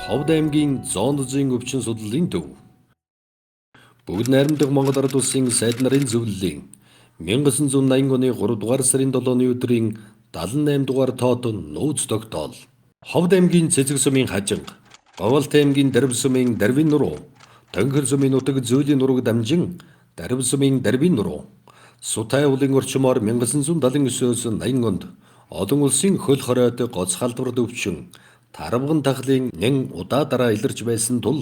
Ховд аймгийн зоонозын өвчин судлалын төв. Бүгд найрамдах Монгол Ард Улсын сайд нарын зөвлөлийн 1980 оны 3 дугаар сарын 7-ны өдрийн 78 дугаар тоод нууц тогтоол. Ховд аймгийн Цэцэг сумын Хажинга, Говьалт аймгийн Дарвь сумын Дарвийн нуруу, Тонхир сумын нутаг Зөөлийн нурууг дамжин Дарвь сумын Дарвийн нуруу. Сутай уулын орчмоор 1979-өөс 80 онд олон улсын хөл хоройд гоц халдварт өвчин тарвган тахлын нэн удаа дараа илэрч байсан тул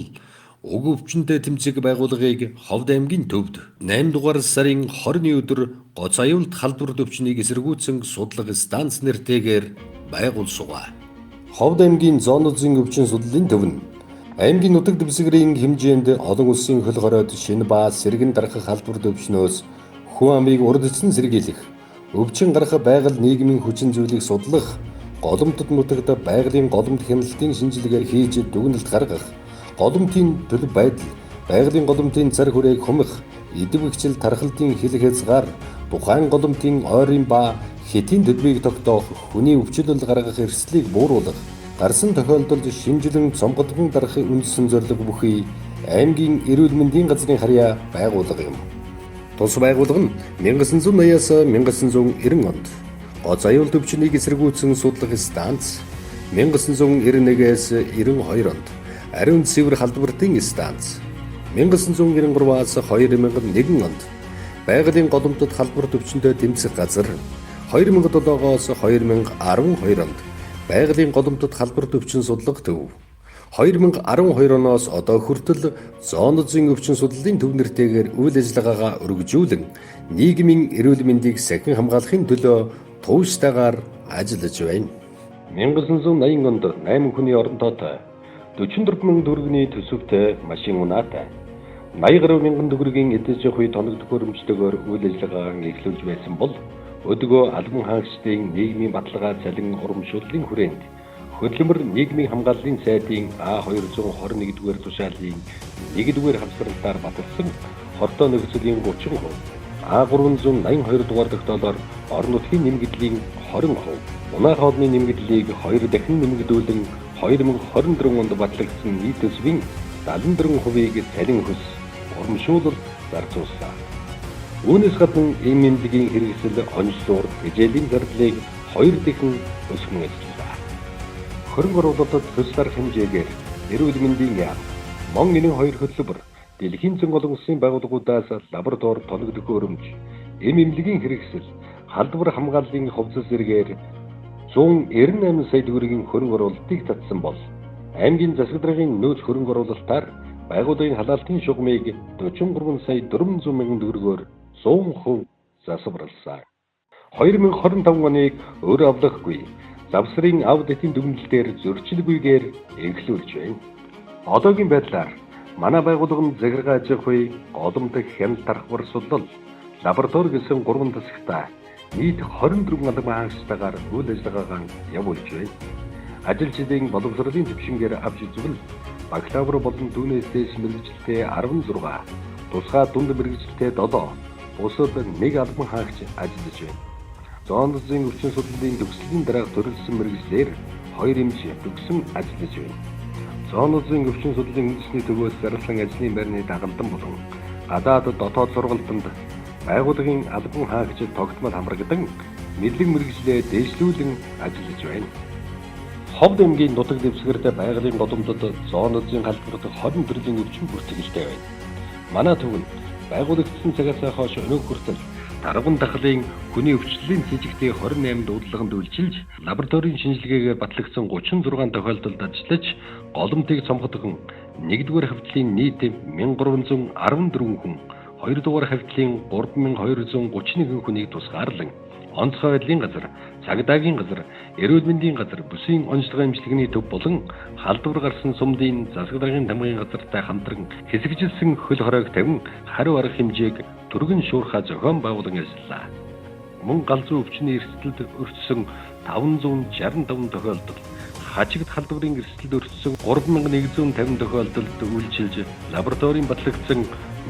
уг өвчнөд тэмцэх байгууллагыг Ховд аймгийн төвд 8 дугаар сарын 20-ны өдөр гоц аюулт халдварт өвчнийг эсэргүүцэн судлах станц нэртэйгээр байгуулсугаа. Ховд аймгийн зоонозын өвчин судлалын төв нь аймгийн нутаг дэвсгэрийн хэмжээнд олон улсын хөл хоройд шинэ ба сэргэн дарах халдварт өвчнөөс хүн амыг урд эцэн сэргийлэх, өвчин гарах байгаль нийгмийн хүчин зүйлийг судлах, голомтод нутагт байгалийн голомт хяналтын шинжилгээ хийж дүгнэлт гаргах, голомтын төлөв байдал, байгалийн голомтын цар хүрээг хумих, идэвхжил тархалтын хил хязгаар, тухайн голомтын ойрын ба хэтийн төлбөрийг тогтоох, хүний өвчлөл гаргах эрсдлийг бууруулах, гарсан тохиолдолд шинжилэн цомгодгон дарахын үндсэн зорилго бүхий аймгийн эрүүл мэндийн газрын харьяа байгууллага юм. Тус байгууллага нь 1980-аас 1990 онд гоц аюул төвчнийг эсэргүүцэн судлах станц, 1991-ээс 92 онд ариун цэвэр халдвартын станц, 1993-аас 2001 онд байгалийн голомтод халдвар төвчнөд тэмцэх газар, 2007-оос 2012 онд байгалийн голомтод халдвар төвчин судлах төв, 2012 оноос одоо хүртэл зоонозын өвчин судлалын төв нэртэйгээр үйл ажиллагаагаа өргөжүүлэн нийгмийн эрүүл мэндийг сахин хамгаалахын төлөө тууштайгаар ажиллаж байна. 1980 онд 8 хүний орон тоотой 44 мянган төгрөгийн төсөвтэй машин унаатай 80 гаруй мянган төгрөгийн эдэж явах тоног төхөөрөмжтэйгээр үйл ажиллагаагаа эхлүүлж байсан бол өдгөө албан хаагчдын нийгмийн баталгаа цалин урамшууллын хүрээнд хөдөлмөр нийгмийн хамгааллын сайдын А221-р тушаалын 1-р хавсралтаар баталсан хортой нөхцөлийн 30%, А382 дугаар тогтоолоор орон нутгийн нэмэгдлийн 20%, унаа хоолны нэмэгдлийг 2 дахин нэмэгдүүлэн 2024 онд батлагдсан нийт төсвийн 74%-ийг цалин хөлс урамшуулалд зарцуулсан. Үүнээс гадна эм эмнэлгийн хэрэгсэл, онцлуур, хичээлийн зардлыг 2 дахин өсгөн ажиллалаа. Хөрөнгө оруулалтад төсөл арга хэмжээгээр эрүүл мэндийн яам, мон 92 хөтөлбөр, дэлхийн зөн олон улсын байгууллагуудаас лаборатори тоног төхөөрөмж, эм эмнэлгийн хэрэгсэл, халдвар хамгааллын хувцас зэрэгээр 198 сая төгрөгийн хөрөнгө оруулалтыг татсан бол аймгийн засаг даргын нөөц хөрөнгө оруулалтаар байгууллагын халаалтын шугамыг 43 сая 400 мянган төгрөгөөр 100% засварласан. 2025 оныг өөр авлахгүй завсрын аудитын дүгнэлтээр зөрчилгүйгээр эхлүүлж байна. Одоогийн байдлаар манай байгууллага нь захиргаа аж ахуй, голомтог хяналт тархвар судлал, лаборатори гэсэн 3 тасагтай нийт 24 албан хаагчтайгаар үйл ажиллагаагаа явуулж байна. Ажилчдын боловсролын түвшингээр авч үзвэл бакалавр болон түүнээс дээш мэргэжилтэй 16, тусгай дунд мэргэжилтэй 7, бусад нэг албан хаагч ажиллаж байна. Зоонозын өвчин судлалын төгслийн дараах төрөлсөн мэргэжлээр 2 эмч төгсөн ажиллаж байна. Зоонозын өвчин судлалын үндэсний төвөөс зарласан ажлын байрны дагалдан болон гадаад дотоод сургалтанд байгууллагын албан хаагчид тогтмол хамрагдан мэдлэг мэргэжлээ дээшлүүлэн ажиллаж байна. Ховд аймгийн нутаг дэвсгэрт байгалийн голомтод зоонозын халдварт 20 төрлийн өвчин бүртгэлтэй байна. Манай төв нь байгуулагдсан цагаас хойш өнөөх хүртэл тарван дахлын хүний өвчлөлийн цэжигтэй 28 дуудлаганд үйлчилж лабораторийн шинжилгээгээр батлагдсан 36 тохиолдолд ажиллаж голомтыг цомгодгон 1-р хавтлын нийт 1314 хүн, 2-р хавтлын 3231 хүнийг тусгаарлан онцгой байдлын газар, цагдаагийн газар, эрүүл мэндийн газар, бүсийн онцлог эмчилгээний төв болон халдвар гарсан сумдын засаг даргын тамгын газартай хамтран хэсэгжилсэн хөл хоройг тавин хариу арга хэмжээг түргэн шуурхай зохион байгуулан ажиллаа. Мөн галзуу өвчний эрсдэлд өртсөн 565 тохиолдол, хажигд халдварын эрсдэлд өртсөн 3150 тохиолдолд үйлчилж лабораторийн батлагдсан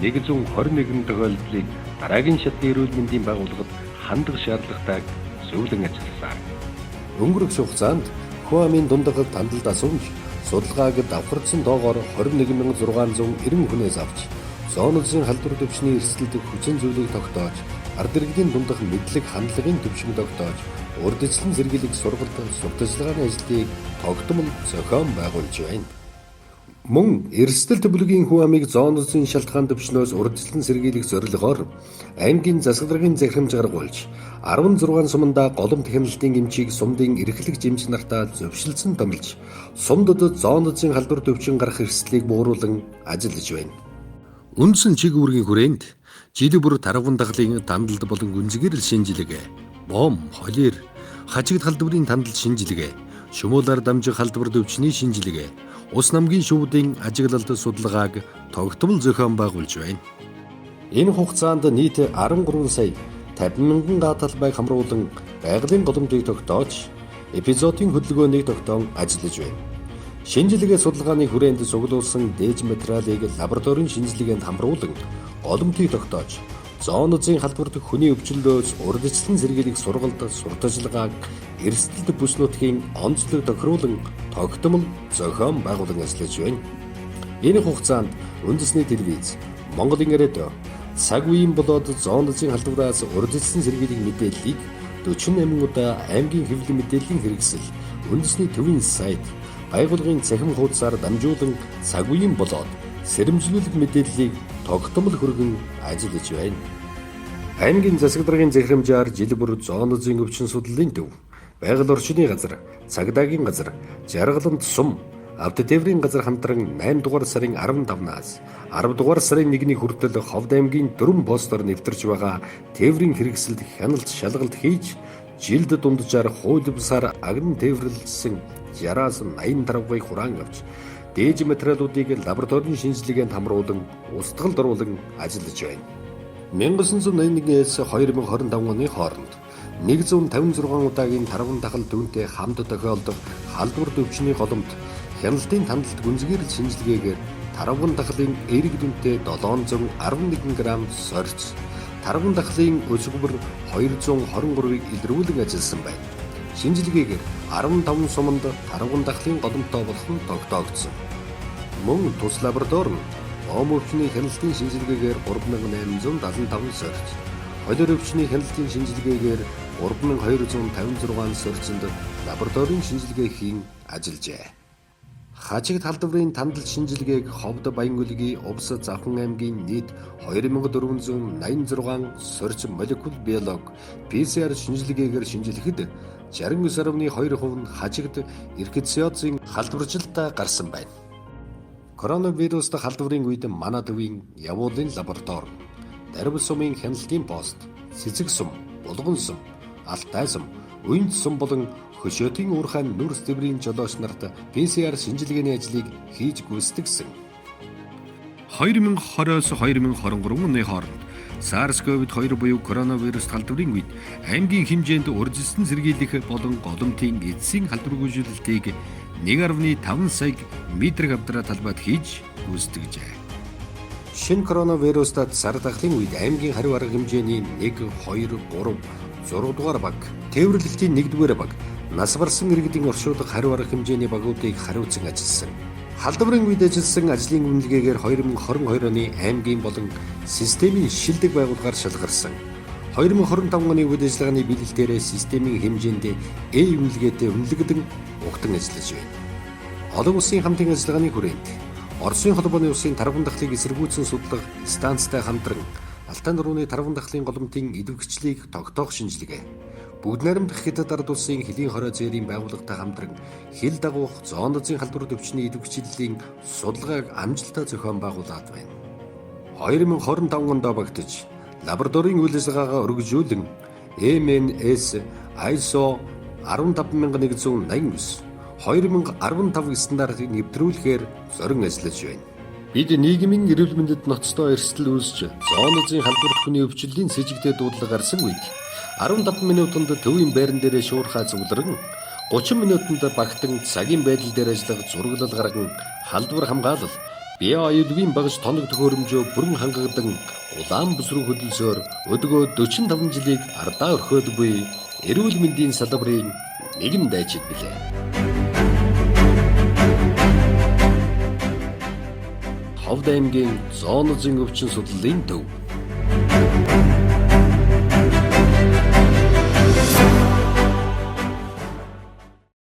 121 тохиолдлыг дараагийн шатны эрүүл мэндийн байгууллагад хандах шаардлагатайг зөвлөн ажилласан. Өнгөрөх хугацаанд хүн амын дундад тандалд асуумж Судалгааг давхардсан тоогоор 21,690 хүнээс авч зоонозын халдвар төвшний эрсдэлд хүчин зүйлийг тогтоож, ард иргэдийн дундах мэдлэг хандлагын түвшинг тогтоож, урьдчилан сэргийлэх сургалт сурталчилгааны ажлыг тогтмол зохион байгуулж байна. Мөн эрсдэлт бүлгийн хүн амыг зоонозын шалтгаан төвшнөөс урьдчилан сэргийлэх зорилгоор аймгийн засаг даргын захирамж гаргуулж 16 сумандаа голомт хяналтын эмчийг сумдын эрхлэгч эмч нартаа зөвшөлдсөн томилж сумдад зоонозын халдвар төвчин гарах эрсдлийг бууруулан ажиллаж байна. Үндсэн чиг үүргийн хүрээнд жил бүр тарван дахлын тандалд болон гүнзгийрэл шинжилгээ, бом, холер, хажигд халдварын тандал шинжилгээ, шумуулаар дамжих халдвар төвчний шинжилгээ, ус намгийн шувдын ажиглалт судалгааг тогтмол зохион байгуулж байна. Энэ хугацаанд нийт 13 сая 50 мянган га талбайг хамруулан байгалийн голомтыг тогтоож, эпизодын хөдөлгөөнийг тогтоон ажиллаж байна. Шинжилгээ судалгааны хүрээнд цуглуулсан дээж материалыг лабораторийн шинжилгээнд хамруулан голомтыг тогтоож, зоонозын халдвар дэх хүний өвчлөлөөс урьдчилан сэргийлэх сургалт сурталчилгааг эрсдэлт бүс нутгийн онцлог тохируулан тогтмол зохион байгуулан ажиллаж байна. Энэ хугацаанд үндэсний телевиз, Монголын радио, цаг үеийн болоод зоонозын халдвараас урьдчилан сэргийлэх мэдээллийг 48 удаа аймгийн хэвлэл мэдээллийн хэрэгсэл, үндэсний төвийн сайт, байгууллагын цахим хуудасаар дамжуулан цаг үеийн болоод сэрэмжлүүлэх мэдээллийг тогтмол хүргэн ажиллаж байна. Аймгийн засаг даргын захирамжаар жил бүр зоонозын өвчин судлалын төв, байгаль орчны газар, цагдаагийн газар, Жаргалант сум, автотээврийн газар хамтран 8 дугаар сарын 15-наас 10 дугаар сарын 1-ний хүртэл Ховд аймгийн 4 постоор нэвтэрч байгаа тээврийн хэрэгсэлд хяналт шалгалт хийж жилд дунджаар хууль бусаар агнан тээвэрлсэн 60-аас 80 тарвгыг хураан авч дээж материалуудыг лабораторийн шинжилгээнд хамруулан устгалд оруулан ажиллаж байна. 1981-ээс 2025 оны хооронд 156 удаагийн тарван тахал дүнтэй хамт тохиолдох халдвар төвчний голомт хяналтын тандалт гүнзгийрэл шинжилгээгээр тарван дахлын эерэг дүнтэй 711 грамм сорьц, тарван дахлын өсгөвөр 223-ыг илрүүлэн ажилласан байна. Шинжилгээгээр 15 суманд тарван дахлын голомттой болох нь тогтоогдсон. Мөн тус лаборатори нь бом өвчний хяналтын шинжилгээгээр 3875 сорьц, холер өвчний хяналтын шинжилгээгээр 3256 сорьцонд лабораторийн шинжилгээ хийн ажиллажээ. Хажигд халдварын тандал шинжилгээг Ховд Баянгүлгийн Увс Завхан аймгийн нийт 2486 сорьц молекул биолог PCR шинжилгээгээр шинжилэхэд 69.2% нь хажигд эркетсиозын халдваржилтаа гарсан байна. Коронавирус дахь халдварын үед манай төвийн явуулын лаборатори, Дарвил сумын хяналтын пост, Цэцэг сум, Булган сум, Алтай сум, Уйнд сум болон Хөшөөтийн уурхайн нүрс тэврийн жолооч нарт PCR шинжилгээний ажлыг хийж гүйцэтгсэн. 2020-оос 2023 оны хооронд SARS-CoV-2 буюу коронавирус халдварын үед аймгийн хэмжээнд урьдчилан сэргийлэх болон голомтын эцсийн халдваргүйжүүлэлтийг 1.5 сая метр квадрат талбайд хийж гүйцэтгэжээ. Шинэ коронавирустай сар дахлын үед аймгийн хариу арга хэмжээний 1, 2, 3, 6 дугаар баг, тээвэрлэлтийн 1-р баг, нас барсан иргэдийн оршуулга хариу арга хэмжээний багуудыг хариуцсан ажилласан. Халдварын үед ажилласан ажлын үнэлгээгээр 2022 оны аймгийн болон системийн шилдэг байгууллагаар шалгарсан. 2025 оны үйл ажиллагааны биелэлтээрээ системийн хэмжээнд А үнэлгээтэй үнэлэгдэн угтан ажиллаж байна. Олон улсын хамтын ажиллагааны хүрээнд Оросын холбооны улсын тарван дахлыг эсэргүүцэн судлах станцтай хамтран Алтай нурууны тарван дахлын голомтын идэвхжлийг тогтоох шинжилгээ. Бүгд найрамдах Хятад ард улсын хөлийн хорой зээрийн байгууллагатай хамтран хил дагуух зоонозын халдвар төвчний идэвхжлэлийн судалгааг амжилттай зохион байгуулад байна. 2025 онд багтаж лабораторийн үйл ажиллагаагаа өргөжүүлэн MNS ISO 15189 2015 стандартыг нэвтрүүлэхээр зорин ажиллаж байна. Бид нийгмийн эрүүл мэндэд ноцтой эрсдэл үүсч зоонозын халдварт хүний өвчлөлийн сэжигтэй дуудлага гарсан үед 15 минутанд төвийн байран дээрээ шуурхай цугларан 30 минутанд багтан цагийн байдал дээр ажиллах зураглал гарган халдвар хамгаалал био аюулгүй багаж тоног төхөөрөмжөө бүрэн хангагадан улаан бүс рүү хөдөлсөөр өдгөө 45 жилийг ардаа орхиодгүй эрүүл мэндийн салбарын нэгэн дайчид билээ. Урд аймгийн зоонозын өвчин судлалын төв.